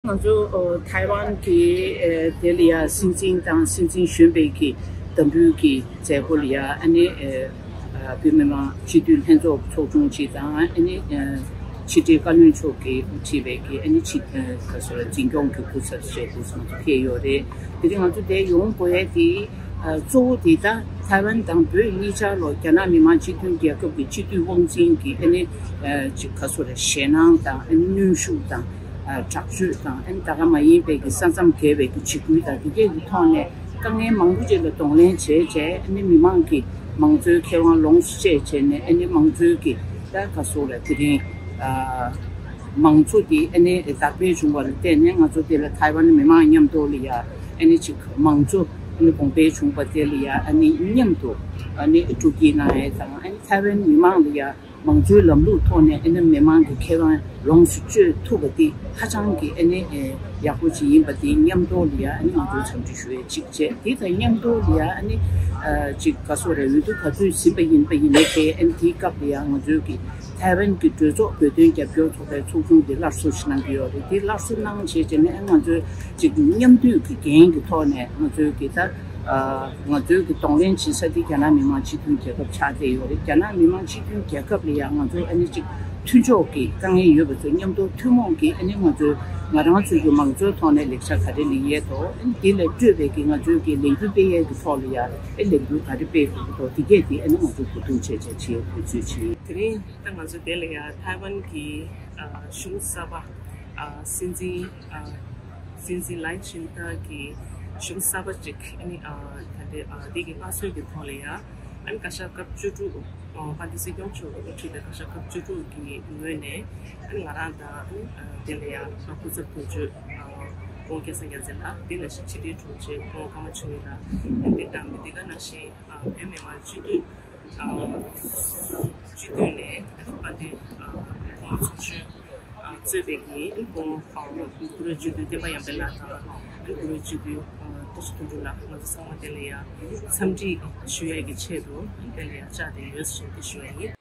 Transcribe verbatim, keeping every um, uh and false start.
ང་ཚོ་ཨོ་ཐའེ་ཝན་གྱི་ཨེ་དེ་ལ་ཡ་སྲིད་འཛིན་དང་སྲིད་འཛིན་གཞོན་པའི་གི་དམ་འབུལ་གྱི་མཛད་སྒོ་ལ་ཡ་ཨ་ནི་ཨེ་ཨ་བོད་མི་མང་སྤྱི་འཐུས་ལྷན་ཚོགས་ཚོགས་ཆུང་གཅིག་དང་ཨ་ནི་ཨེ་ཕྱི་དྲིལ་བཀའ་བློན་མཆོག་གིས་དབུ་ཁྲིད་པའི་གི་ཨ་ནི་ཕྱི་ཨེ་ག་ཟེར་འཛིན་སྐྱོང་གི་སྐུ་ཚབ་བཅས་དེ་ཚོ་ང་ཚོ་ཕེབས་ཡོད་རེད། དེ་རིང་ང་ཚོ་དེ་ཡོང་དགོས་ཡ་དེ་ཨ་གཙོ་བོ་དེ་ད་ཐའེ་ཝན་དང་བོད་གཉིས་ཆར་ལ་རྒྱ་ནག་མི་དམངས་སྤྱི་མཐུན་རྒྱལ་ཁབ་ཀྱི་སྤྱི་འཐུས་དབང་འཛིན་གྱི་ཨ་ནི་ཨེ་ཅིག་ག་ཟེར་ཞེད་སྣང་དང་ཨ་ནི་གནོན་ཤུགས་དང་། དྲག་སྤྱོད་དང་ཨ་ནི་ད་ག་མ་ཡིན་པའི་གི་ས་མཚམས་བརྒལ་བའི་གི་འཇིགས་སྐུལ་དང་དེ་གས་ཀྱི་ཐོག་ནས་དཀའ་ངལ་མང་པོ་ཅིག་ལ་གདོང་ལེན་བྱས་བྱས་ཨ་ནི་མི་མང་གི་མང་གཙོའི་ཁེ་དབང་ལོངས་སུ་སྤྱད་བྱས་ནས་ཨ་ནི་མང་གཙོའི་གི་ད་ག་སོགས་ལ་དེ་རིང་མང་གཙོ་དེ་ཨ་ནི་དར་སྤེལ་བྱུང་བ་ལ་བརྟེན་ནས་ང་ཚོ་དེ་ལ་ཐའེ་ཝན་མི་མང་མཉམ་དུ་ལ་ཡ་ཨ་ནི་ཅིག་མང་གཙོ་ཨ་ནི་གོང་འཕེལ་བྱུང་བ་དེ་ལ་ཡ་ཨ་ནི་མཉམ་དུ་ཨ་ནི་སྤྲོ་སྐྱིད་གནང་ཡས་དང་ཨ་ནི་ཐའེ་ཝན་མི་མང་ལ་ཡ། མང་གཙོའི་ལམ་ལུགས་ཐོག་ནས་ཨ་ནི་མི་མང་གི་ཁེ་དབང་ལོངས་སུ་སྤྱོད་ཐུབ་པ་དེ་ཧ་ཅང་གི་ཨ་ནི་ཡག་པོ་ཅིག་ཡིན་པ་དེ་མཉམ་དུ་ལ་ཡ་ཨ་ནི་ང་ཚོས་འཚམས་འདྲི་ཞུ་ཡས་གཅིག་བྱས། དེ་དང་མཉམ་དུ་ལ་ཡ་ཨ་ནི་ཅིག་ག་སོགས་རེད། འོས་བསྡུ་ག་ཚོད་ཟིན་པ་ཡིན་པ་ཡིན་ནའི་ཨ་ནི་དེའི་སྐབས་ལ་ཡ་ང་ཚོའི་གི་ཐའེ་ཝན་གྱི་གྲོས་ཚོགས་བོད་དོན་རྒྱབ་སྐྱོར་ཚོགས་པའི་ཚོགས་ཆུང་དེ་སླར་གསོ་ཞིག་གནང་གི་ཡོད་རེད། དེ་སླར་གསོ་གནང་བྱས་བྱས་ནས་ཨ་ང་ཚོས་ཅིག་མཉམ་འདུས་ཀྱི་འགན་གྱི་ཐོག་ནས་ང་ཚོའི་གི་ད། ང་ཚོའི་གི་གདོང་ལེན་བྱེད་ས་དེ་རྒྱ་ནག་མི་དམངས་སྤྱི་མཐུན་རྒྱལ་ཁབ་ཆགས་བསྡད་ཡོད་རེད། རྒྱ་ནག་མི་དམངས་སྤྱི་མཐུན་རྒྱལ་ཁབ་ལ་ཡང་ང་ཚོ་ཨ་ནི་གཅིག་མཐུན་ཕྱོགས་ཀྱི་དཀའ་ངལ་ཡོད་པ་ཚོ་མཉམ་དུ་ཐུན་མོང་གི་ཨ་ནི་ང་ཚོའི་ང་རང་ཚོའི་གི་མང་གཙོའི་ཐོག་ནས་ལེགས་ཆ་ག་རེ་ལེན་ཡས་དོ། ཨ་ནི་དེ་ལས་སྤྲོས་པའི་གི་ང་ཚོའི་གི་ལས་འགུལ་སྤེལ་ཡས་ཀྱི་ཐོག་ལ་ཡང་ཨ་ལས་འགུལ་ག་རེ་སྤེལ་དགོས་ཀྱི་དོ། དེ་གས་དེ་ཨ་ནི་ང་ཚོ་གོ་བསྡུར་བྱས་བྱས་བྱས་དུས་ཚོད་ཕྱིན། དེ་རིང་ད་ང་ཚོ་དེ་ལ་ཡང་ཐའེ་ཝན་གྱི་གཞུང་གསར་པ་སྲིད་འཛིན། སྲིད་འཛིན་ལའེ་ཆིང་ཏཱ་གི་གཞུང་གསར་པ་ཅིག་ཨ་ནི་ད་ལྟའི་དེ་གི་མངའ་གསོལ་གྱི་ཐོག་ལ་ཡང་ཨ་ནི་བཀའ་ཤག་སྐབས་བཅུ་དྲུག་དཔལ་ལྡན་སྲིད་སྐྱོང་མཆོག་གིས་དབུ་ཁྲིད་དེ་བཀའ་ཤག་སྐབས་བཅུ་དྲུག་གི་ངོས་ནས་ཨ་ནི་ང་རང་དང་ཨ་ནི་དེ་ལ་ཡང་སྐུ་ཚབ་དོན་གཅོད་ཨོ་སྐལ་བཟང་རྒྱལ་མཚན་ལགས། དེ་ནང་བཞིན་ཕྱི་དྲིལ་དྲུང་ཆེ་ཨོ་ཀརྨ་ཆོས་གླིང་ལགས། ཨ་ནི་དེ་དང་མི་དེ་ག་ནང་བཞིན་བོད་མི་མང་སྤྱི་འཐུས། སྤྱི་འཐུས་ནས་དཔལ་ལྡན་ཚོགས་གཞོན་གཙོས་པའི་གི་ཁོང་བཀུར་འོས་སྤྱི་འཐུས་བསྟན་པ་ཡར་འཕེལ་ལགས་དང་བཀུར་འོས་སྤྱི་འཐུས་བཀྲ་ཤིས་དོན་གྲུབ་ལགས། ང་ཚོ་ཚང་མ་དེ་ལ་ཡང་འཚམས་འདྲི་ཞུ་ཡས་ཀྱི་ཆེད་དུ་དེ་ལ་ཡང་བཅར་ཏེ་ཡོད་ཟེར་ཏེ་ཞུ་ཡ་ཡིན།